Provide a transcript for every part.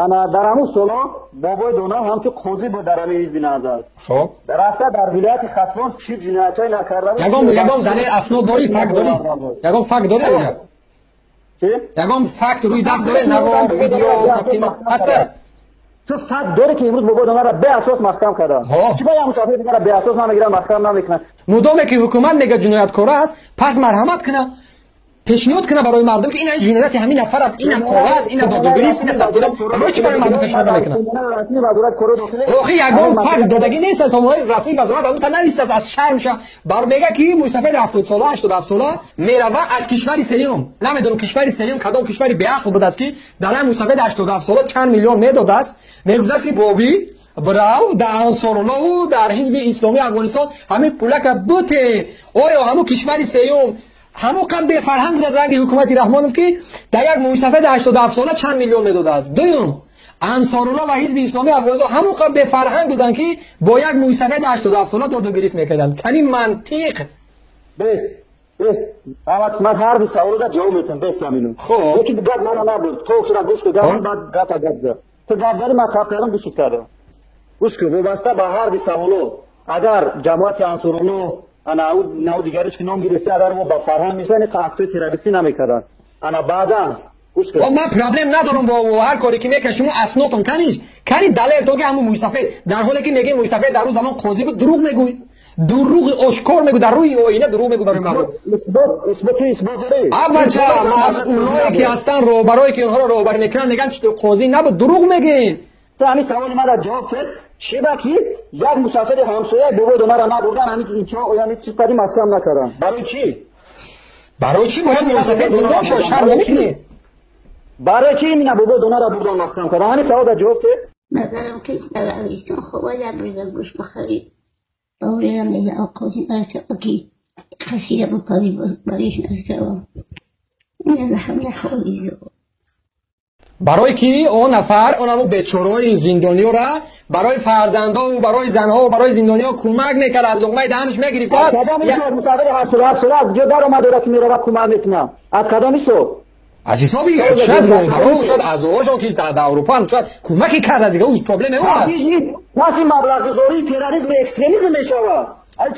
Ана дар ҳамун солҳо Бобои Дона ҳамчун қозӣ буд дар ҳамин ҳизби Наҳзат. Хоб. Рафта дар вилояти Хатлон чӣ ҷиноятҳое накарда буд. Ягон далел, аснод дорӣ, факт дорӣ? Ягон факт дорӣ? Чӣ? Ягон факт рӯи даст дорӣ? Навор, видео, сабтино ҳаста? Ту факт дорӣ, ки имрӯз Бобои Донаро беасос маҳкам карданд? Чӣ ба як мусофири дигарро беасос намегиранд, маҳкам намекунанд? Мудоме ки ҳукумат мега ҷинояткора аст, пас марҳамат куна, пешниҳод куна барои мардум, ки ина ҷинояти ҳамин нафар аст, ина коғаз, ина додугирифт, ина сабтином. Барои чӣ барои мардум пешниҳод намекунад? Охи, ягон факт додагӣ нест аз сомонаи расмии вазорат, албатта навистааст. Аз шармша бар мега, ки мусафири 70-сола, 87-сола мерава аз кишвари сеюм. Намедонам, кишвари сеюм кадом кишвари беақл будааст, ки дар ҳам мусафири 87-сола чанд миллион медодааст, мегуфтааст, ки боби брав дар Ансоруллоу дар Ҳизби Исломии Афғонистон ҳамин пулака буте. Оё ҳамун кишвари сеюм ҳамон қад бефарҳанг будааст, ранги ҳукумати Раҳмонов, ки дар як мусафири 87-сола чанд миллион медодааст? Дуюм, Ансорулло ва Ҳизби Исломии Афғонистон ҳамон қад бефарҳанг буданд, ки бо як мусафири 87-сола додугирифт мекарданд? Кани мантиқ? Бес, бес, ман ҳар ду саволода ҷавоб метиҳам, бес амину. Хоб. Лекин гап мана набуд, то охира гӯш кун, баъд гапа гап зад. Ту гап задӣ, ман хаб кардам, гӯшит кардам. Гӯш кун, вобаста ба ҳар ду саволо, агар ҷамоати Ансорулло ана нав дигариш ки ном гирифта, агар мо ба фарҳанг мешаванд, ин актҳои террористӣ намекарданд. Ана баъдан гӯш кун. Ман проблем надорам бо ҳар коре ки мекунад. Шумо аснотон каниш, кани далел то ки ҳамун мусафед, дар ҳоле ки мегӯи мусафед дар рӯз замон қозӣ буд, дурӯғ мегӯй, дурӯғи ошкор мегӯ, дар рӯи оина дурӯғ мегӯ барои мардум. Исботи, исбот дорӣ? Абача, масъулое ки ҳастанд, роҳбарое ки онҳоро роҳбарӣ мекунанд, мегӯянд, қозӣ набуд. Дурӯғ мегӯед. Ту ҳамин саволи мара ҷавоб дед: чӣ ба ки як мусафири ҳамсояи Бобои Донара набурдан, ҳамин инчо, яъне чӣ қади маҳкам накардан? Барои чӣ? Барои чӣ бояд мусафид зиндон шавад? Шарм намекунед? Барои чӣ имина Бобои Донара бурдан, маҳкам кардан? Ҳамин савол ҷавоб дед. Назарам ки дар Арабистон خوبه نبردم گوش بخریم باورم دیگه آقازی ارتقاکی کسی رو بپازی باریش نشوم این همه خالیزو. Барои ки он нафар, он ҳамун бечораи зиндониёра барои фарзандову барои занҳо, барои зиндониҳо кӯмак мекард, аз луқмаи даҳанаш мегирифтад. Кадом ҳисоб мусафири 87-сола аз ҷо даромад дорад, ки мерава, кӯмак мекунад? Аз кадом ҳисоб? Аз ҳисоби шояд роҳбаро, шояд аъзоҳошон, ки дар Аврупо, шояд кӯмаке кард. Аз дига ӯ проблеме ӯ аст. Пас ин маблағгузории терроризму экстремизм мешавад.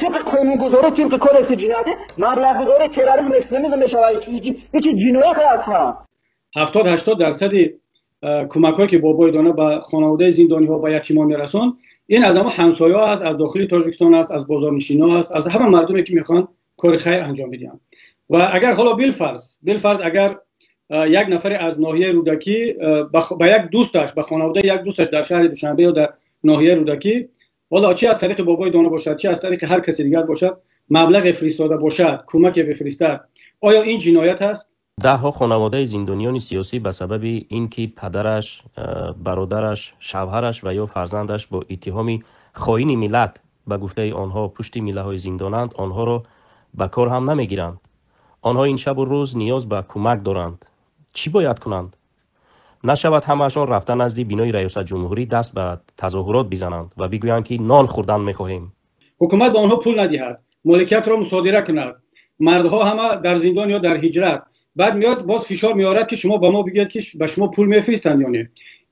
Тибқи қонунгузорӣ, тибқи кодекси ҷиноятӣ, маблағгузории терроризму экстремизм мешавад. Ҳечи ҷиноят аслан. 70-80 дарсади кӯмакҳое, ки Бобои Дона ба хонаводаи зиндониҳо, ба ятимон мерасонд, ин аз ҳамон ҳамсояҳо аст, аз дохили Тоҷикистон аст, аз бозорнишино аст, аз ҳама мардуме, ки мехоҳанд кори хайр анҷом бидиҳанд. Ва агар ҳоло билфарз агар як нафаре аз ноҳияи Рӯдакӣ ба як дӯсташ, ба хонаводаи як дӯсташ дар шаҳри Душанбе ё дар ноҳияи Рӯдакӣ, ҳоло чи аз тариқи Бобои Дона бошад, чи аз тариқи ҳар каси дигар бошад, маблағе фиристода бошад, кӯмаке бифиристад, оё ин ҷиноят аст? Даҳҳо хонаводаи зиндониёни сиёсӣ ба сабаби ин ки падараш, бародараш, шавҳараш ва ё фарзандаш бо иттиҳоми хоини миллат, ба гуфтаи онҳо, пушти миллаҳои зиндонанд, онҳоро ба кор ҳам намегиранд. Онҳо ин шабу рӯз ниёз ба кӯмак доранд. Чӣ бояд кунанд? Нашавад ҳамаашон рафта назди бинои раёсатҷумҳурӣ даст ба тазоҳурот бизананд ва бигӯянд, ки нон хӯрдан мехоҳем. Ҳукумат ба онҳо пул надиҳад, моликиятро мусодира кунад, мардҳо ҳама дар зиндон ё дар ҳиҷрат. Баъд меояд, боз фишор меорад, ки шумо ба мо бигӯед, ки ба шумо пул мефиристанд ё не.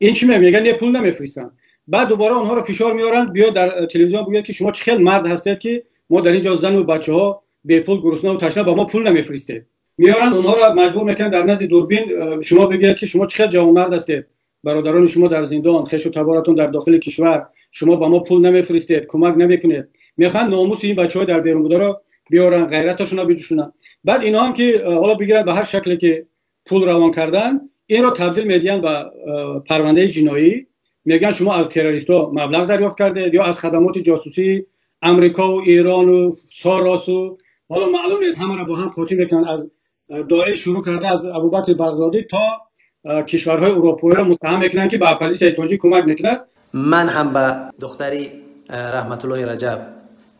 Ин чӣ мегӯянд? Не, пул намефиристанд. Баъд дубора онҳоро фишор меоранд: биё, дар телевизион бигӯяд, ки шумо чӣ хел мард ҳастед, ки мо дар ин ҷо зану бачаҳо бепул, гуруснаву ташна, ба мо пул намефиристед. Меоранд, онҳоро маҷбур мекунанд дар назди дурбин шумо бигӯяд, ки шумо чӣ хел ҷавонмард ҳастед, бародарони шумо дар зиндон, хешу таборатон дар дохили кишвар, шумо ба мо пул намефиристед, кӯмак намекунед. Мехоҳанд номуси ин бачаҳои дар берун бударо биёранд, ғайраташонро биҷӯшонанд. Баъд инҳо ҳам ки ҳоло бигиранд, ба ҳар шакле ки пул равон кардан, инро табдил медиҳанд ба парвандаи ҷиноӣ. Мегӯянд, шумо аз террористҳо маблағ дарёфт кардед ё аз хадамоти ҷосусии Амрикову Эрону Соросу, ҳоло маълум нест, ҳамаро бо ҳам қотӣ мекунанд, аз Доиш шурӯъ карда, аз Абубакри Бағдодӣ то кишварҳои урупоиро муттаҳам мекунанд, ки ба оппозитсияи тоҷик кӯмак мекунад. Ман ҳам ба духтари Раҳматуллоҳи Раҷаб,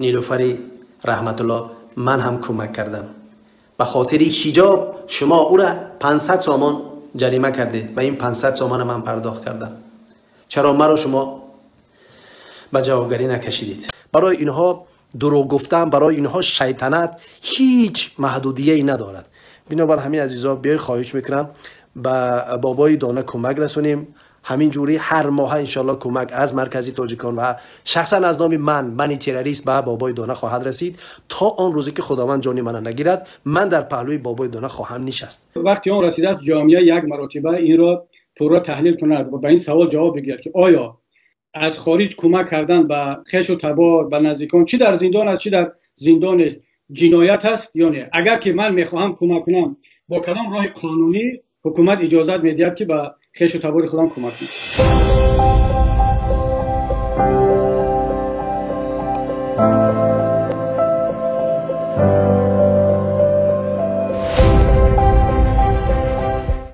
Нилуфари Раҳматуллоҳ, ман ҳам кӯмак кардам. Ба хотири ҳиҷоб шумо ӯра 500 сомон ҷарима кардед ва ин 500 сомона ман пардохт кардам. Чаро маро шумо ба ҷавобгарӣ накашидед? Барои инҳо дурӯғ гуфтан, барои инҳо шайтанат ҳеҷ маҳдудияе надорад. Бинобар ҳамин, азизо, биёй, хоҳиш мекунам, ба Бобои Дона кӯмак расонем. Ҳамин ҷури ҳар моҳа иншоалло кӯмак аз Маркази тоҷикон ва шахсан аз номи ман, мани террорист, ба Бобои Дона хоҳад расид. То он рӯзе ки Худованд ҷони мана нагирад, ман дар паҳлӯи Бобои Дона хоҳам нишаст. Вақти он расидааст, ҷомеа як маротиба инро пурра таҳлил кунад ва ба ин савол ҷавоб бигирад, ки оё аз хориҷ кӯмак кардан ба хешу табор, ба наздикон, чӣ дар зиндон аст, чӣ дар зиндон нест, ҷиноят аст ё не. Агар ки ман мехоҳам кӯмак кунам, бо кадом роҳи қонунӣ ҳукумат иҷозат медиҳад, ки ба хешу табори худам кӯмак кунам?